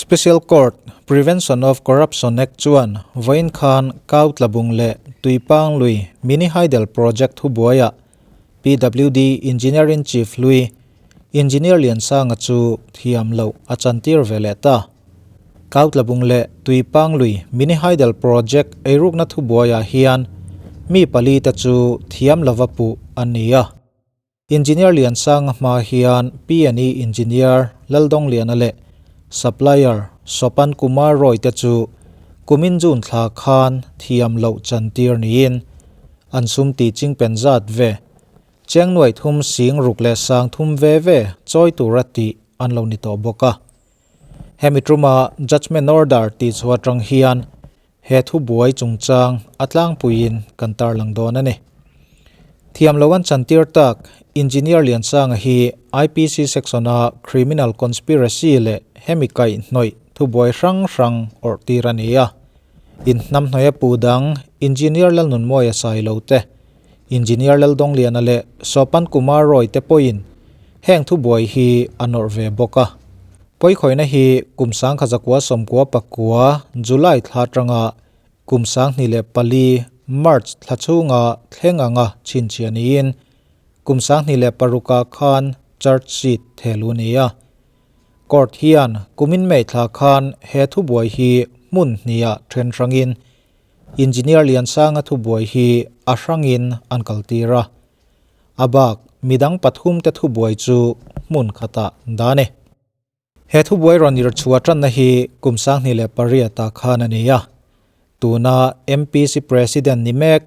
Special Court, Prevention of Corruption Act chuan vawiin khan Kau Tlabung leh Tuipang lui Mini Hydel Project thubuaiah PWD Engineer-in-Chief hlui Engineer Liansanga chu thiam loh a chantir ve leh ta. Kau Tlabung leh Tuipang lui Mini Hydel Project eirukna thubuaiah hian mi palite chu thiam lova puh an ni a. Engineer Liansanga hma hian PNE Engineer Laldongliana leh Supplier Sopan Kumar Roy te chu kumin June thla khan thiam loh chantir niin an sum tih chingpen zat ve cheng nuaih thum sing ruk leh sang thum ve ve chawi tura tih an lo ni tawh bawk a. Hemi tuma Judgement Order tih chhuah atang hian he thubuai chungchang a tlangpuiin kan tarlang dawn a ni. Thiam lo an chantir tak Engineer Liansanga hi IPC section-a criminal conspiracy leh hemi kaihhnawih thubuai hrang hrang awrh tir a ni a. Inhnamhnawih a pu dang Engineer Lalnunmawia Sailo te, Engineer Laldawngliana leh Sopan Kumar Roy te pawhin heng thubuai hi a nawrh ve bawk a. Pawikhawihna hi kum sangkha zakua sawmkua pakua July thla atanga kum 2004 March thla chhunga thleng anga chhinchhiah niin kum 2006ah khan charge sheet thehluh a ni a. Court hian kumin May thla khan he thubuai hi hmun hniah then hrangin Engineer Liansanga thubuai hi a hrangin an kaltir a. A bak midang pathum te thubuai chu hmun khatah dan e. He thubuai rawn irchhuah tanna hi kum 2008 ah khan a ni a. Tuna MPC President ni mek,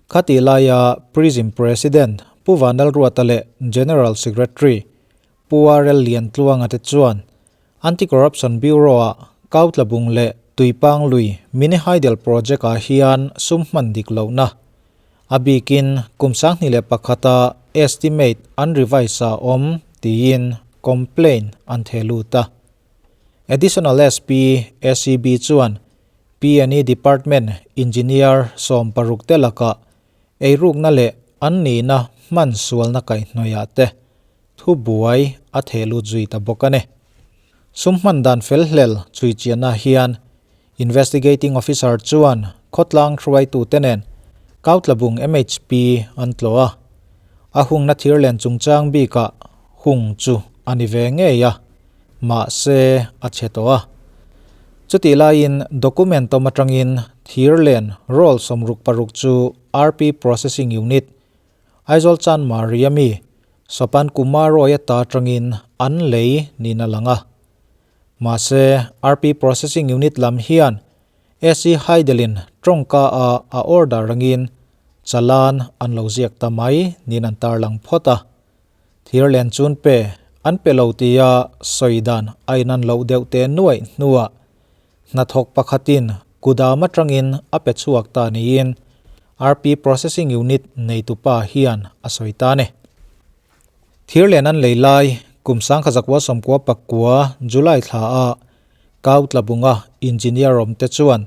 khati laia Prism President Pu Vanlalruata leh General Secretary Pu RL Liantluanga te chuan Anti-Corruption Bureau-ah Kautlabung leh Tuipang lui Mini Hydel Project-ah hian sum hman dik lohna, a bikin kum 2001-a estimate an revise-a awm tiin complaint an theh lut a. Additional SP, ACB chuan PNE Department Engineer 16 te lakah eirukna leh an nihna hman sualna kaihhnawihah te thubuai a theh lut zui ta bawk a ni. Sum hman dan fel hlel chhui chianna hian Investigating Officer chuan khawtlang hruaitute nen Kautlabung MHP an tlawh a, a hungna thirlen chungchang bikah hung chu a ni ve ngei a, mahse a chhe tawh a. Chutih laiin document awm atangin thirlen roll 66 chu RP Processing Unit, Aizawl Chanmari a mi Sopan Kumar Roy ata atangin an lei niin a lang a. Mahse, RP Processing Unit lam hian AC Hydelin tawngka a a order angin chalan an lo ziak ta mai niin an tarlang phawt a. Thirlen chun pe an pe lo tia sawi dan a inan loh deuh te nuaih hnuah hnathawk pakhatin kudam atangin a pe chhuak ta niin RP Processing Unit neitupa hian a sawi ta a ni. Thirlen an lei lai kum 1999 July thla a Kau Tlabunga engineer awm te chuan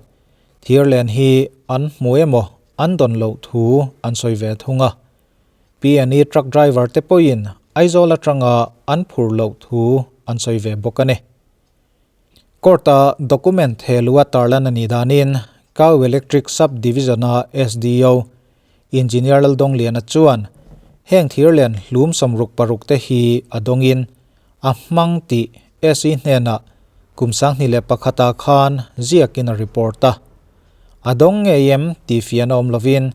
thirlen hi an hmu emaw an dawn loh thu an sawi ve thung a. PNE truck driver te pawhin Aizawl atanga an phur loh thu an sawi ve bawk a ni. Court-a document thehluh a tarlan a nih danin Kau Electric Sub Division-a SDO, Engineer Laldawngliana chuan heng thirlen hlum 66 te hi a dawngin a hmang tih SE hnenah kum 2001 ah khan ziakin a report a. A dawng ngei em tih fiahna awm lovin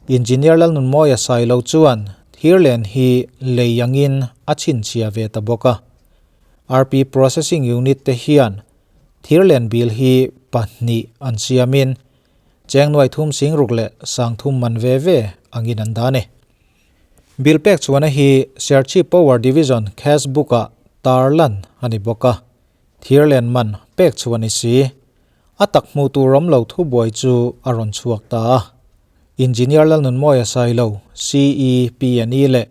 Engineer Lalnunmawia Sailo chuan thirlen hi lei angin a chhinchhiah ve ta bawk a. RP Processing Unit te hian thirlen bil hi pahnih an siamin cheng nuai thum sing ruk leh sang thum man ve ve angin an dah a ni. Bill pek chhuahna hi Serchhip Power Division cash book-ah tarlan a ni bawk a. Thirlen man pek chhuah ni si. A tak hmuh tur awm lo thubuai chu a rawn chhuak ta a. Engineer Lalnunmawia Sailo, CEPNE leh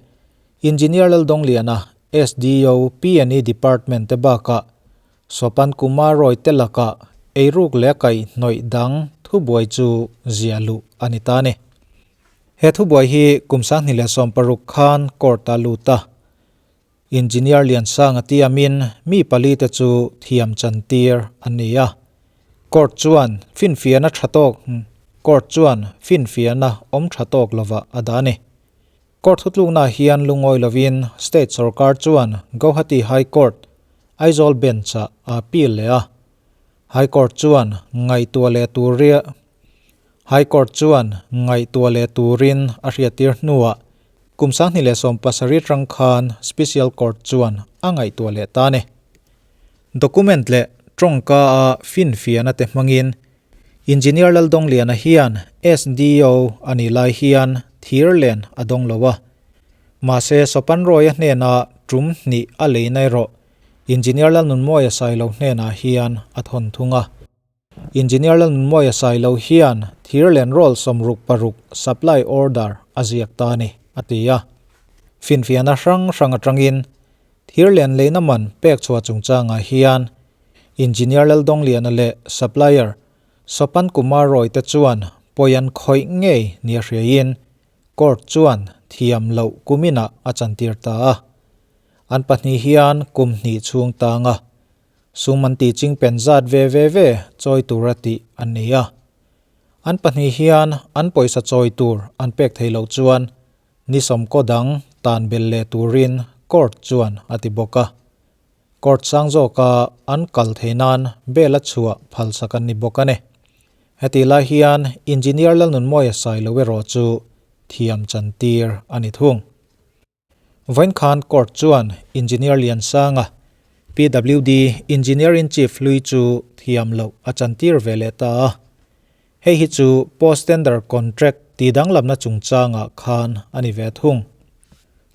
Engineer Laldawngliana, SDO, PNE Department te bakah Sopan Kumar Roy te lakah eiruk leh kaihhnawih dang thubuai chu ziah luh a ni ta a ni. He thubuai hi kum 2016 khan court-a lut a. Engineer Liansanga tiamin mi palite chu thiam chantir an ni a. Court chuan finfiahna tha tawk Court chuan finfiahna awm tha tawk lova a dah a ni. Court thutluknaah hian lungawi lovin State sorkar chuan Gauhati High Court, Aizawl Bench-ah a appeal leh a. High Court chuan ngaihtuah leh tur High Court chuan ngaihtuah leh turin a hriattir hnuah kum 2017 atang khan Special Court chuan a ngaihtuah leh ta a ni. Document leh tawngka a finfiahna te hmangin Engineer Laldawngliana hian SDO a nih lai hian thir len a dawng lo a. Mahse Sopan Roy-a hnenah tum hnih a lei na erawh Engineer Lalnunmawia Sailo hnenah hian a thawn thung a. Engineer Lalnunmawia Sailo hian thir len roll 66 supply order a ziak ta a ni, a ti a. Finfiahna hrang hrang atangin thir len leina man pek chhuah chungchangah hian Engineer Laldawngliana leh supplier Sopan Kumar Roy te chuan pawi an khawih ngei nia hriaiin Court chuan thiam loh kuminah a chantir ta a. An pahnih hian kum hnih chhung tang a, sum an tih ching pen zat ve ve ve chawi tura tih an ni a. An pahnih hian an pawisa chawi tur an pek thei loh chuan ni sawmkaw dang tan bel leh turin court chuan a ti bawk a. Court sang zawka an kal thei nan bail a chhuah phalsak an ni bawk a ni. Hetih lai hian Engineer Lalnunmawia Sailo erawh chu thiam chantir a ni thung. Vawiin khan court chuan Engineer Liansanga, PWD Engineer-in-Chief hlui chu thiam loh a chantir ve leh ta a. Hei hi chu post tender contract tih danglamna chungchangah khan a ni ve thung.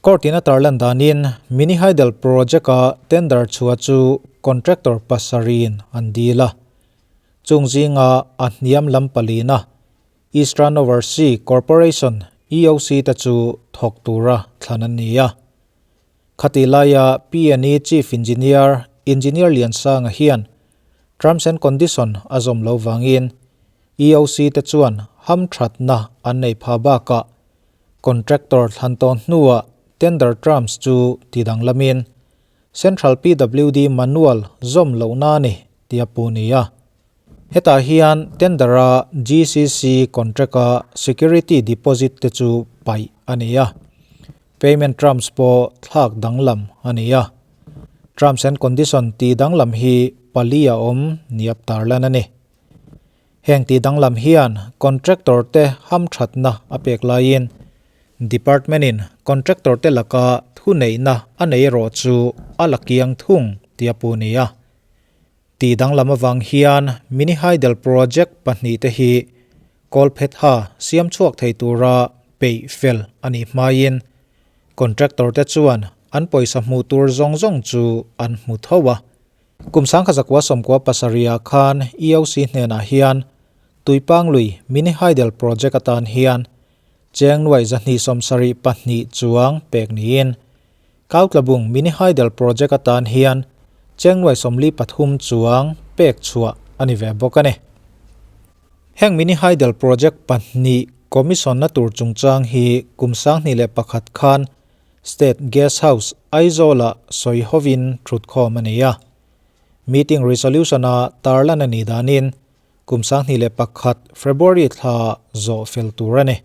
Court in a tarlan danin Mini Hydel project-a tender chhuah chu contractor pasarih in an dil a. Chung zinga a hniam lam palina Eastern Overseas Corporation, EOC, te chu thawk tura thlan an ni a. Khatih laia PNE Chief Engineer, Engineer Liansanga hian Terms and Condition a zawm lo vangin EOC te chuan hamthatna an nei pha bakah contractor thlan tawh hnuah tender terms chu tidanglamin Central PWD manual zawm lohna a ni tih a pu ni a. Hetah hian tender-a GCC contract-a security deposit te chu paih a ni a, payment terms pawh thlak danglam a ni a. Terms and condition tih danglam hi pali a awm niap tarlan a ni. Heng tih danglam hian contractor te hamthatna a pek laiin department-in contractor te laka thuneihna a nei erawh chu a la kiang thung tih a pu ni a. Tih danglam avang hian Mini Hydel Project pahnihte hi Kawlphetha siam chhuak thei tura peih fel a nih hmaiin contractor te chuan an pawisa hmuh tur zawng zawng chu an hmu tho a. Kum 1997 ah khan EOC hnenah hian Tuipanglui Mini Hydel Project atan hian cheng nuai 272 chuang pek niin Kautlabung Mini Hydel Project atan hian cheng nuai 43 chuang pek chhuah a ni ve bawk a ni. Heng Mini Hydel Project pahnih commission na tur chungchang hi kum 2001 khan State Guest House Aizawl-ah sawi hovin thutkhawm a ni a. Meeting resolution-a tarlan a nih danin kum 2001 February thla zawh fel tur a ni.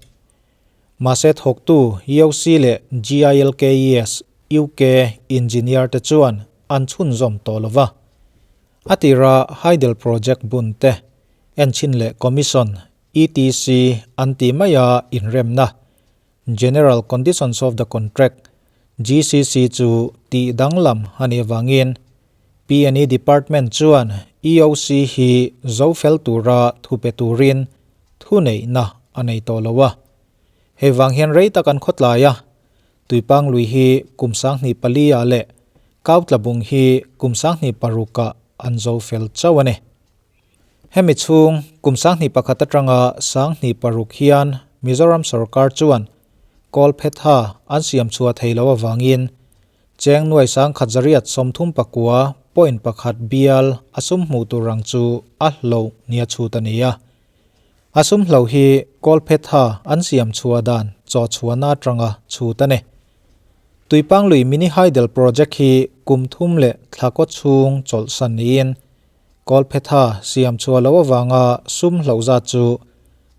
Mahse thawktu EOC leh GILKES UK engineer te chuan an chhunzawm tawh lova. A tira Hydel Project bun te enchhin leh Commission, etc an tih maia inremna General Conditions of the Contract, GCC, chu tih danglam a nih avangin PNE Department chuan EOC hi zo fel tura thu pe turin thuneihna a nei tawh lo a. Hei vang hian rei tak an khawtlai a, Tuipang lui hi kum 2004 ah leh Kautlabung hi kum 2006 ah an zo fel chauh a ni. Hemi chhung kum 2001 atanga 2006 hian Mizoram sorkar chuan Kawlphetha an siam chhuah thei lo avangin cheng nuai 1839.1 bial a sum hmuh tur ang chu a hloh nia chhut a ni a. A sum hloh hi Kawlphetha an siam chhuah dan chaw chhuahna atanga chhut a ni. Tuipanglui Mini Hydel Project hi kum thum leh thla kaw chhung chawlhsan niin Kawlphetha siam chhuah loh avanga sum hloh zat chu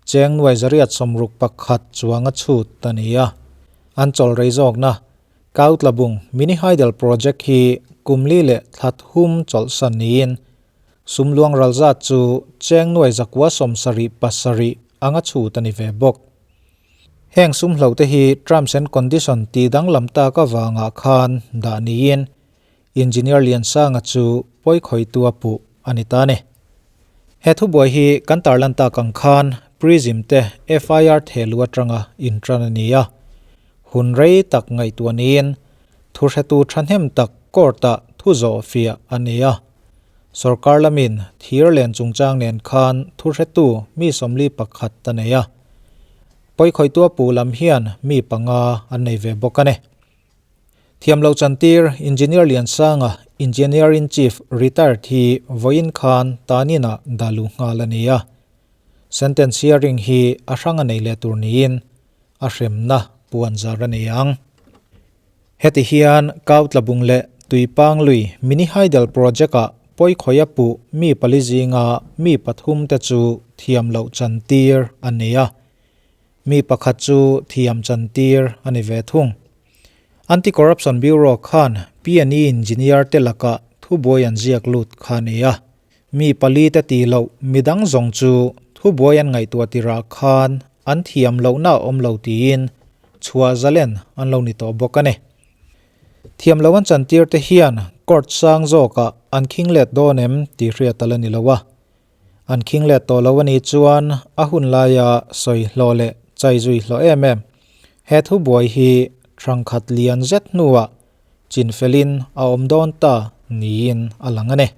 cheng nuai zariat 61 chuanga chhut a ni a. An chawl rei zawkna Kautlabung Mini Hydel Project hi kum li leh thla thum chawlhsan niin sum luang ral zat chu cheng nuai 177 anga chhut a ni ve bawk. Heng sum hloh te hi terms and condition tih danglam tak avangah khan dah niin Engineer Liansanga chu pawi khawitu a puh a ni ta a ni. He thubuai hi kan tarlan tak ang khan Prism te FIR thehlu atanga intran a ni a. Hun rei tak ngaihtuah niin thuhretu thahnem tak court-ah thu zawh fiah a ni a. Sorkar lamin thir len chungchang nen khan thuhretu mi 41 a nei a. Pawi khawitu a puh lam hian mi panga an nei ve bawk a ni. Thiamlo chantir Engineer Liansanga, Engineer-in-Chief retired hi vawiin khan taninah dah luh nghal a ni a. Sentence hearing hi a hrang a nei leh tur niin a hremna puan zar a ni ang. Heti hian Kautlabung leh Tuipanglui Mini Hydel Project-ah pawikhawia puh mi pali zinga mi pathum te chu thiamloh chantir a ni a. Mi pakhat chu thiam chantir a ni ve thung. Anti-Corruption Bureau khan PNE engineer te lakah thubuai an ziak lut kha a ni a. Mi pali te tih loh midang zawng chu thubuai an ngaihtuah tirah khan an thiam lohna a awm lo tiin chhuah zalen an lo ni tawh bawk a ni. Thiam loh an chantir te hian court sang zawkah an khing let dawn em tih hriat a la ni lo a. An khing let tawh lo a nih chuan a hun laia sawi hlawh leh chai zui hlawh em em. He thubuai hi thangkhat lian zet hnuah chinfelin a awm dawn ta niin a lang a ni.